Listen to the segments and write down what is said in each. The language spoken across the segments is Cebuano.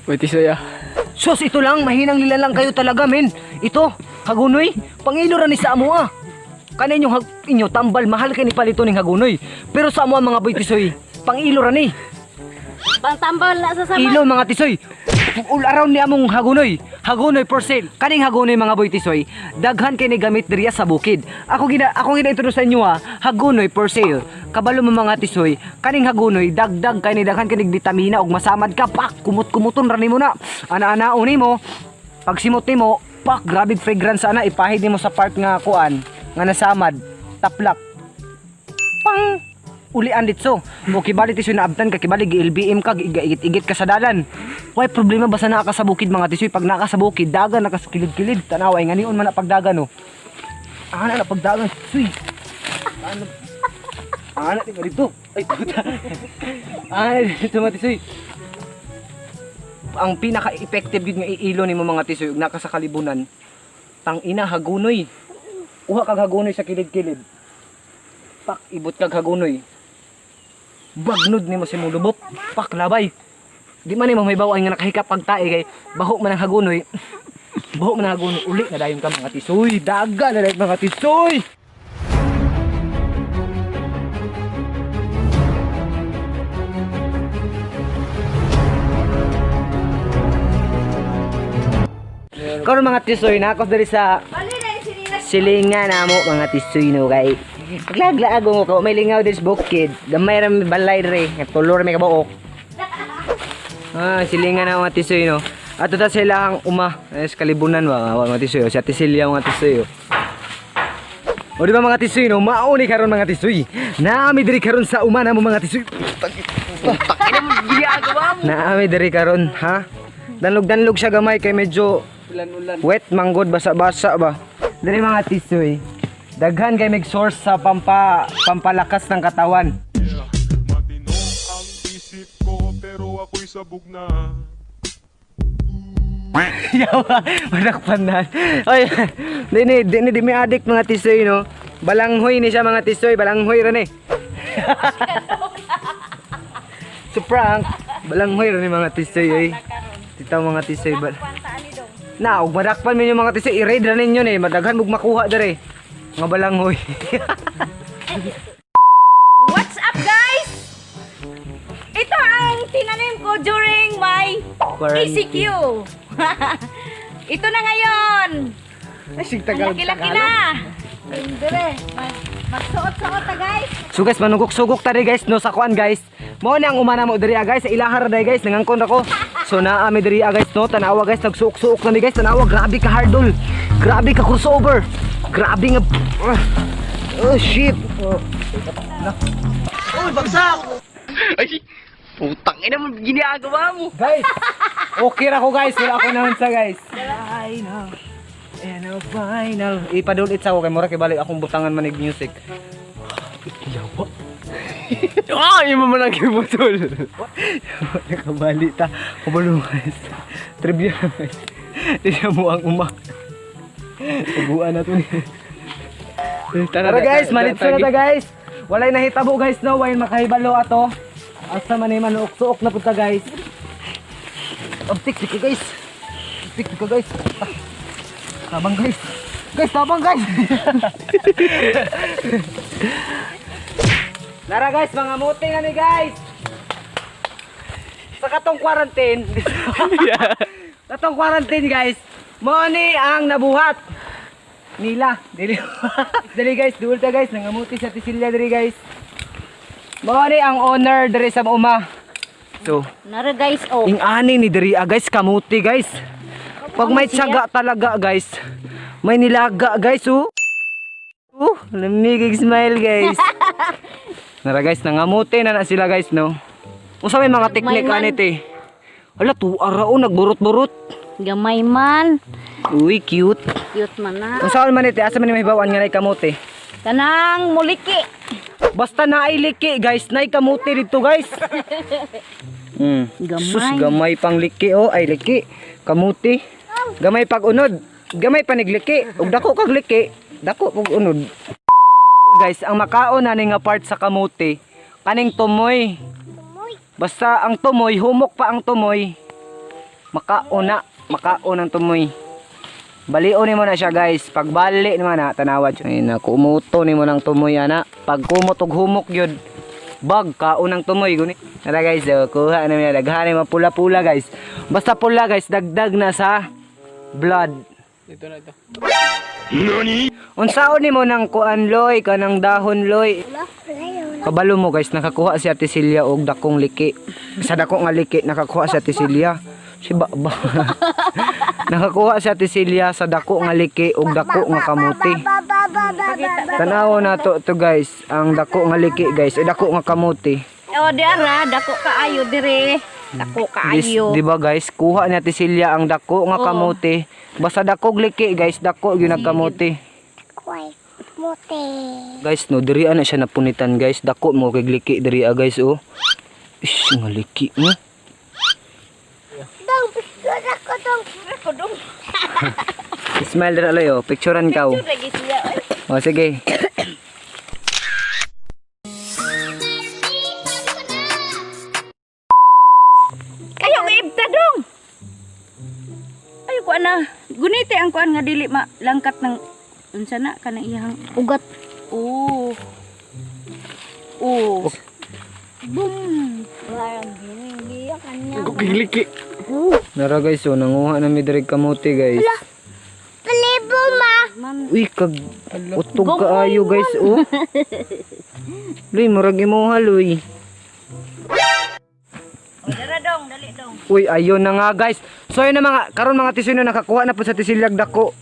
Pwede siya. Sus, ito lang, mahinang nilalang kayo talaga, men. Ito, hagunoy, pangilo ra ni sa amoa. Kanin yung inyo tambal mahal kay ni palito ning hagunoy. Pero sa amoa, mga boy tisoy, pangilo ra ni. Pangtambal na sa sama. Ilo, mga tisoy. All around ni among hagunoy. Hagunoy for sale. Kaning hagunoy, mga boy tisoy, daghan kay ni gamit diriya sa bukid. Ako gina introduce sa inyo ha, hagunoy for sale. Kabalo mo, mga tisoy, kaning hagunoy dagdag kay ni daghan kay ni bitamina ug masamad ka pak kumot-kumuton ra nimo na. Ana-ana nimo, pagsimot nimo, pak grabe fragrance ana, ipahid nimo sa part nga kuan nga nasamad, taplak. Pang ulian ditso. O kibali tisoy naabtan ka, kibali gi-LBM ka, igit-igit ka sa dalan. Way problema basta naa ka sa bukid, mga tisoy. Pag naa ka sa bukid, dagan na ka sa kilid-kilid. Tanaw ay nganion man na pagdagan no. Ana na pagdagan, tisoy. Ana. Ana di ba dito? Ay puta. Ana dito, mga tisoy. Ang pinaka-effective yun nga iilo nimo, mga tisoy, ug naa ka sa kalibunan. Tang ina, hagunoy. Uha kag hagunoy sa kilid-kilid. Pak ibot kag hagunoy. Bagnod nimo si mulubot. Pak labay. Di man nimo may bawaan nga nakahikap pag tae kay baho man ang hagunoy. Baho man ang hagunoy, uli na dayon ka, mga tisoy. Daga na dayon, mga tisoy. Karon, mga tisoy, na ako diri sa Bali na yung sinilas. silingan namo, mga tisoy, no, kay paglaglaag mo ko may lingaw dis bukid, gamay ra may balay diri nga tulo ra may kabuok. Ah, silingan na, mga tisoy, no. Ato ta sila ang uma es kalibunan ba mga tisoy, oh. Si Ate Celia, mga tisoy, oh. O di ba, mga tisoy, no, mauni karon, mga tisoy. Naami diri karon sa uma namo, mga tisoy. Naami diri karon ha. Danlog-danlog siya gamay kay medyo Ulan-ulan. wet manggod, basa-basa ba. Diri, mga tisoy. Daghan kay mig source sa pampalakas ng katawan. Yeah, matino ang isip ko pero ako'y sabog na. Yawa, manakpan na. Oy, dini dini di may adik, mga tisoy, no. Balanghoy ni siya, mga tisoy, balanghoy ra ni. So prank, balanghoy ra ni, mga tisoy, oy. Titaw, mga tisoy ba. Kwantaan ni dong. Na, ug madakpan ninyo, mga tisoy, i-raid ra ninyo ni, madaghan mug makuha dere. Nga balanghoy. What's up, guys? Ito ang tinanim ko during my Quarantine. ECQ. Ito na ngayon. Ay, sig Ang Tagalog. laki-laki na. Dire. Magsuot-suot ta, guys. So guys, manugok-sugok tari guys no sa kuan guys. Mao na ang umana mo diri ah, guys, sa ilahar dai guys, nangangkon ako. So naa mi diri ah, guys no, tanawa guys, nagsuok-suok na mi guys, tanawa grabe ka hardol. Grabe ka crossover. Grabe nga. Oh shit. Oh. Uy, bagsak! Ay, putang ina mo, ginagawa mo. Guys, okay ra ko guys, wala ako naman sa guys. Final. And a final. Ipadulit sa ako kay mura kay balik akong butangan manig music. Yawa. Ah, imo man ang gibutol. Nakabali ta. Kabalo guys. Trivia guys. Trivia mo ang uma. Tubuan na to ni. Tara guys, malitso na ta guys. Walay nahitabo guys no, way makahibalo ato. Asa man ni manuok-suok na punta guys. Obtik ka guys. Obtik ka guys. Ah. Tabang guys. Guys, tabang guys. Nara guys, mga muti na ni guys. Sa katong quarantine. Katong quarantine guys. Mo ni ang nabuhat nila. Dili. Dali guys, duol ta guys, nangamuti sa Tisilia diri guys. Mo ni ang owner diri sa uma. So, Nara guys, oh. ing ani ni diri ah, guys, kamuti guys. Pag may tiyaga talaga guys, may nilaga guys oh. Oh, lamig smile guys. Nara guys, nangamuti na na sila guys no. Unsa may mga teknik man. ani te? Ala, tuara oh, nagburot-burot. Gamay man. Uy, cute. Cute man na. Unsa man ni te? Asa man ni mahibaw-an nga nay kamote? Kanang muliki. Basta naay liki guys, naay kamote dito guys. Gamay. Sus, gamay pang liki oh, ay liki. Kamuti. Gamay pag unod. Gamay panigliki. Ug dako kag liki, dako pag unod. Guys, ang makaon na ni nga part sa kamote, kaning tumoy. Basta ang tumoy, humok pa ang tumoy. Makauna, makaon ang tumoy. Balion nimo na siya guys. Pagbali nimo na tanawa jud. Ay na kumuto nimo ng tumoy ana. Pag kumot og humok gyud. Bag kaon ang tumoy guni. Tara guys, oh, kuha na niya daghan ni pula-pula guys. Basta pula guys, dagdag na sa blood. Ito na ito. Unsaon nimo nang kuan loy kanang dahon loy? Kabalo mo guys, nakakuha si Ate Celia og dakong liki. Sa dako nga liki nakakuha si Ate Celia. Si ba, ba. Nakakuha si Ate Celia sa dako nga liki og dako nga kamuti. Tanaw na to to guys, ang dako nga liki guys, ay dako nga kamuti. O, di ara, dako kaayo dire. Dako kaayo. Di ba guys, kuha ni Ate Celia ang dako nga kamuti. Basta dako liki guys, dako gyud nagkamuti. Guys, no, diri na siya napunitan guys. Dako mo kay liki diri ah, guys oh. Ish, nga liki mo. Ako dong. Smile dira loy oh, picturean ka. Oh. Lagi siya. oy. Oh, sige. Ayaw ibta dong. Ayaw ko ana. Gunite ang kuan nga dili ma langkat ng unsa na kanang iyang ugat. Oo. Oo. Boom. Liki. Nara guys, oh, nanguha na mi diri kamote guys. Uy, kag utog kaayo guys oh. Luy, murag imuha luy. Dara dong, dali dong. Uy, ayun na nga guys. So ayun na mga karon mga tisoy no, nakakuha na po sa tisilyag dako.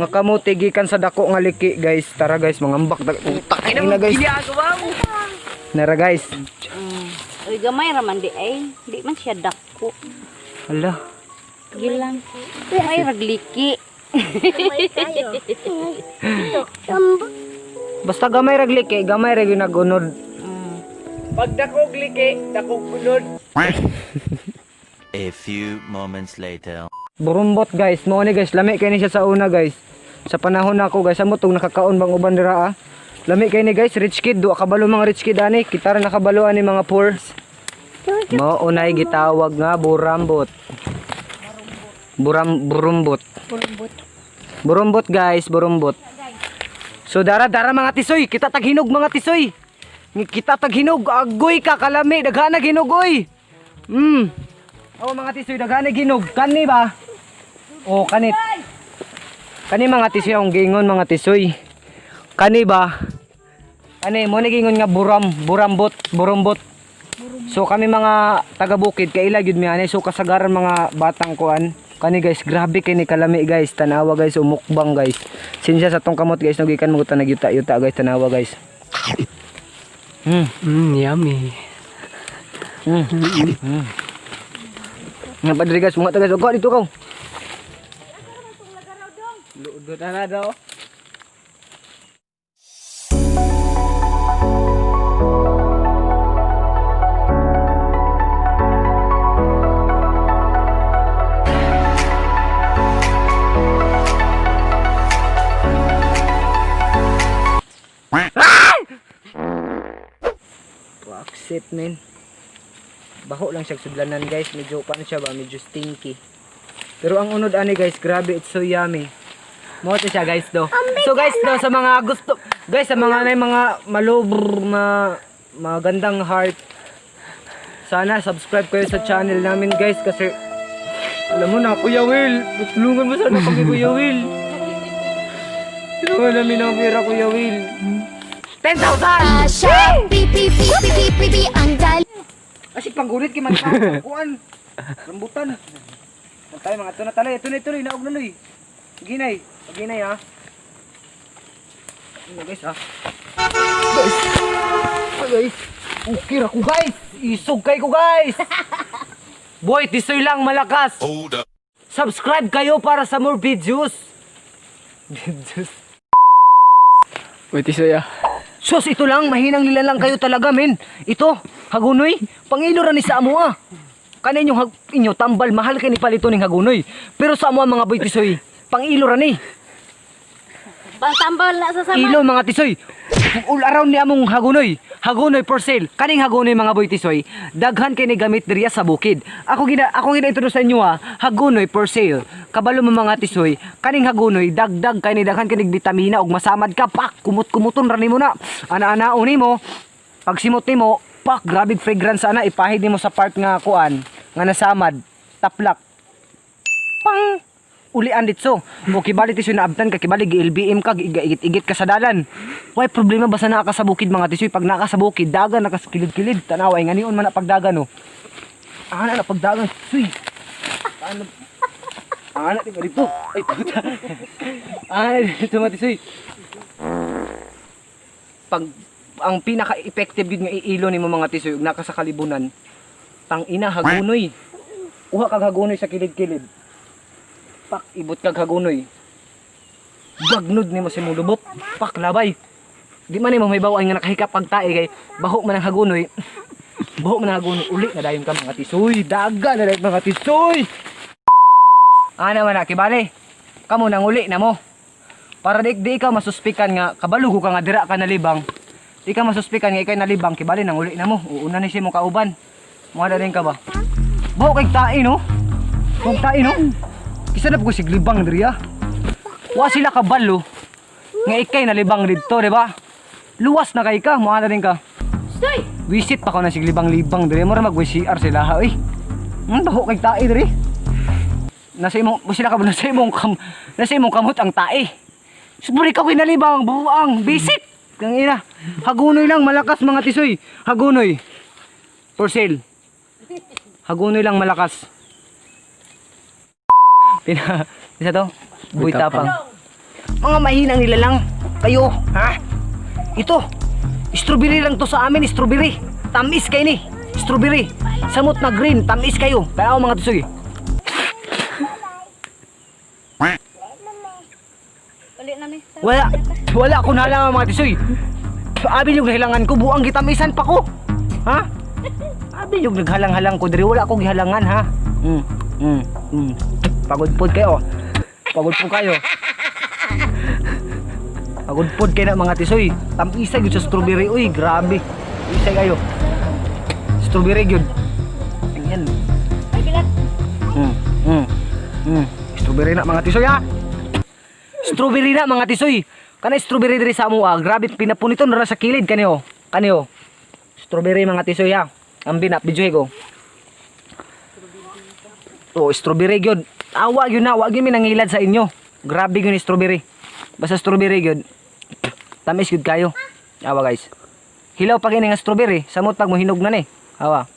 Nga kamote gikan sa dako nga liki guys. Tara guys, mangambak Putang Ayun ina mo, na guys. ginagawa mo. Nara guys. Uy, gamay ra man di ay. Di man siya dako. Hala. Gilang. May ragliki. Basta gamay rag liki, gamay ra gyud nagunod. Pag dakog liki, dakog bunod. A few moments later. Burumbot guys, mo ni guys, lami kay ni siya sa una guys. Sa panahon nako guys, amo tong nakakaon bang uban dira ah. Lami kay ni guys, rich kid, duha kabalo mga rich kid ani, kita ra nakabalo ani mga poor. Mao unay gitawag nga burambot. Buram burumbot. Burumbot. Burumbot guys, burumbot. So dara dara mga tisoy, kita taghinog mga tisoy. Kita taghinog, agoy ka kalami, daghana hinog oy. Oh mga tisoy, daghana hinog. Kani ba? Oh, kanit. Kani mga tisoy ang gingon mga tisoy. Kani ba? Kani mo ni gingon nga buram, burambot, burumbot. So kami mga taga bukid kaila gyud mi ani so kasagaran mga batang kuan. Kani guys, grabe kay ni kalami guys. Tanawa guys, umukbang guys. Sinsya sa tong kamot guys, no gikan mo ta nagyuta-yuta guys, tanawa guys. Yummy. Nga padre guys, mga taga guys, dito kaw. Luod na na daw. Accept man. Baho lang siya sudlanan guys, medyo paano siya ba, medyo stinky. Pero ang unod ani guys, grabe it's so yummy. Mo to siya guys do. So guys do sa mga gusto, guys sa mga nay mga malubr ma magandang heart. Sana subscribe kayo sa channel namin guys kasi alam mo na Kuya Will, tulungan mo sana kami Kuya Will. Tulungan namin ang pera Kuya Will. 10,000! Siya, P, P, P, P, P, P, P, ang dali. Asi panggunit kay man kuan. Rambutan. Tayo mga tuna talay, ito na ito na naog na loy. Ginay, ginay ha. Ano guys ha. Guys. Ah, guys. Okay ra ko guys. Isog kay ko guys. Boy, tisoy lang malakas. Hold up. Subscribe kayo para sa more videos. Videos. Uy, tisoy ah. Sus, ito lang, mahinang nilalang kayo talaga, men. Ito, hagunoy, pangilo ra ni sa amoa. Kanin yung inyo tambal, mahal kay ni palito ning hagunoy. Pero sa amoa mga boy tisoy, pangilo ra ni. Pangtambal na sa sama. Ilo mga tisoy. All around ni among hagunoy. Hagunoy for sale. Kaning hagunoy, mga boy tisoy, daghan kay ni gamit diriya sa bukid. Ako gina introduce sa inyo ha, hagunoy for sale. Kabalo mo, mga tisoy, kaning hagunoy dagdag kay ni daghan kay ni bitamina ug masamad ka, pak kumot-kumuton ra nimo na. Ana-ana nimo, pag simot nimo, pak, grabe fragrance ana, ipahid nimo sa part nga kuan nga nasamad, taplak. Pang ulian ditso. O kibali tisoy naabtan ka, kibali gi-LBM ka, giigit-igit ka sa dalan. Way problema basta naa ka sa bukid, mga tisoy. Pag naa ka sa bukid, dagan na ka sa kilid-kilid. Tanaw ay nganion man na pagdagan no. Ana na pagdagan, tisoy. Ana. Ana di ba dito? Ay puta. Ana dito, mga tisoy. Pag ang pinaka-effective yun nga iilo nimo, mga tisoy, ug naa ka sa kalibunan, tang ina, hagunoy. Uha kag hagunoy sa kilid-kilid, pak, ibot kag hagunoy, bagnod nimo si mulubot, pak, labay. Di man nimo may bawaan nga nakahikap pag tae kay baho man ang hagunoy, baho man ang hagunoy. Uli na dayon ka, mga tisoy, daga na dayon, mga tisoy. Ana man na kibali kamo nang uli na mo para di ikaw masuspikan nga kabalugo ka nga dira ka nalibang. Di ka masuspikan nga ikay nalibang, kibali nang uli na mo, uuna ni si mo kauban mo rin ka ba. Baho kay tae no. Kung tae no. Kisa na po ko siglibang diri ah. Wa sila kabalo nga ikay nalibang didto, di ba? Luwas na kay ka, mo na rin ka. Stoy! Wisit pa ko na siglibang-libang diri, mura mag WCR sila ha, oy. Baho kay tae diri. Nasa imong wa sila kabalo nasa imong kamot ang tae. Subri ka ko'y nalibang, buang, bisit. Kang ina. Hagunoy lang malakas, mga tisoy. Hagunoy. For sale. Hagunoy lang malakas. Pina, isa to? Buy tapang. Mga mahinang nilalang. Kayo, ha? Ito. Strawberry lang to sa amin, strawberry. Tamis kayo ni. Strawberry. Samot na green, tamis kayo. Kaya ako, mga tisoy. Uli na mi. Wala. Wala akong halangan, mga tisoy. Abi yung halangan ko, buang gitamisan pa ko. Ha? Abi yung naghalang-halang ko diri, wala akong gihalangan ha. Pagod pod kayo. Pagod po kayo. Pagod pod kayo na, mga tisoy. Tamisa gyud sa strawberry, uy, grabe. Isa kayo. Strawberry gyud. Ayan. Ay, bilat. Strawberry na, mga tisoy ha. Strawberry na, mga tisoy. Kana strawberry diri sa amo ah. Grabe pinapunito na sa kilid kaniyo. Kaniyo. Strawberry, mga tisoy ha. Ang binap video ko. Oh, strawberry gyud. Awa gyud na, wa gyud mi nangilad sa inyo. Grabe gyud ni strawberry. Basta strawberry gyud. Tamis gyud kayo. Awa guys. Hilaw pa gini nga strawberry, samot pag mohinog na ni. Awa.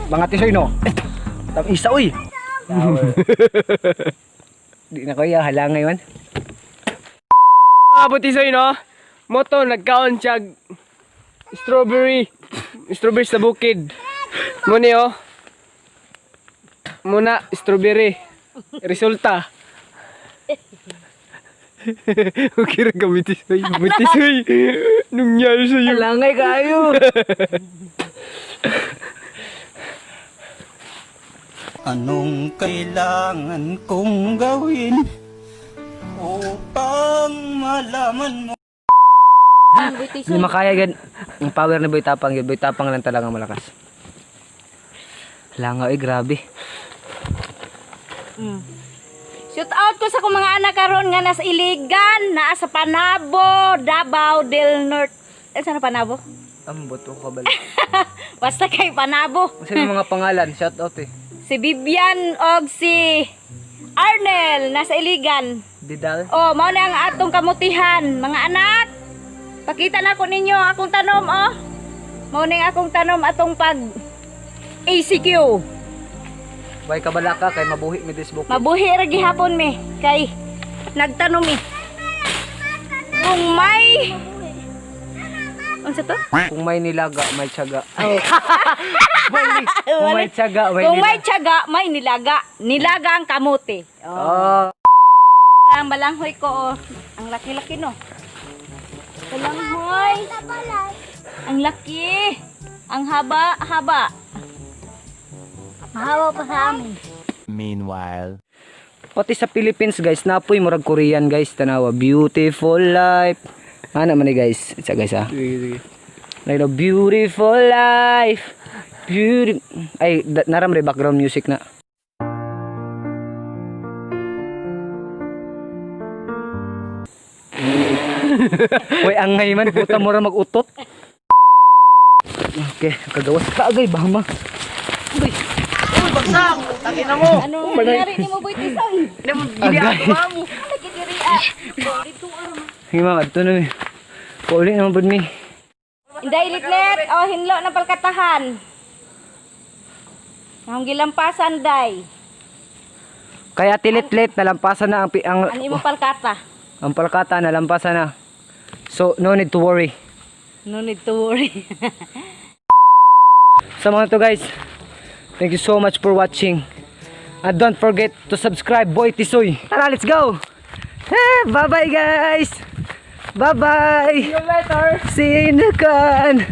Mga tisoy no. Isa uy. Di na kaya halangay man. Mga butisoy no, moto nagkaon siya strawberry. Strawberry sa bukid. Muni oh. Muna strawberry. Resulta. Okay ra ka, butisoy. Butisoy. Nung nangyari sa'yo. Halangay kayo. Anong kailangan kong gawin upang malaman mo? Ang buti. Hindi makaya gan. Ang power ni Boy Tapang yun. Boy Tapang lang talaga malakas. Langaw eh, grabe. Shout out ko sa akong mga anak karon nga nasa Iligan, naa sa Panabo, Davao del Norte. Eh, saan na Panabo? Ambot ko kabalo. Basta kay Panabo. Kasi yung mga pangalan, shout out eh. Si Vivian og si Arnel nasa Iligan. Didal. Oh, mao na ang atong kamutihan, mga anak. Pakita na ko ninyo ang akong tanom, oh. Mao na ang akong tanom atong pag ACQ. Way kabalaka kay mabuhi mi this bukid. Mabuhi ra gihapon mi kay nagtanom mi. Kung may unsa to? Kung may nilaga, may tiyaga. Kung may tiyaga, may Kung may nilaga. tiyaga, may nilaga. Nilaga ang kamote. Oh. Oh. Ang balanghoy ko, oh. Ang laki-laki, no? Balanghoy. Ang laki. Ang haba, haba. Mahawa pa sa amin. Meanwhile. Pati sa Philippines, guys, napoy murag Korean, guys, tanawa. Beautiful life. Ana man ni, guys. Isa, guys, ah. Sige, sige. Like the beautiful life. Beauty. Ay, naram re background music na. Uy, angay man, puta mo ra mag-utot. Okay, kagawas ka agay, bahama. Ano nangyari nimo, Boy Tisoy? Agay. Lagi diri ah. Dito aron. Sige ma'am, adto na mi. Pauli naman pud mi. Inday litlet o hinlo ng palkatahan. Ang gilampasan day. Kaya tilit-lit, nalampasan na ang Ang imong palkata. ang palkata, nalampasan na. So, no need to worry. No need to worry. Sa mga to, guys, thank you so much for watching. And don't forget to subscribe, Boy Tisoy. Tara, let's go! Eh, bye-bye, guys! Bye-bye! See you later. See you in the can!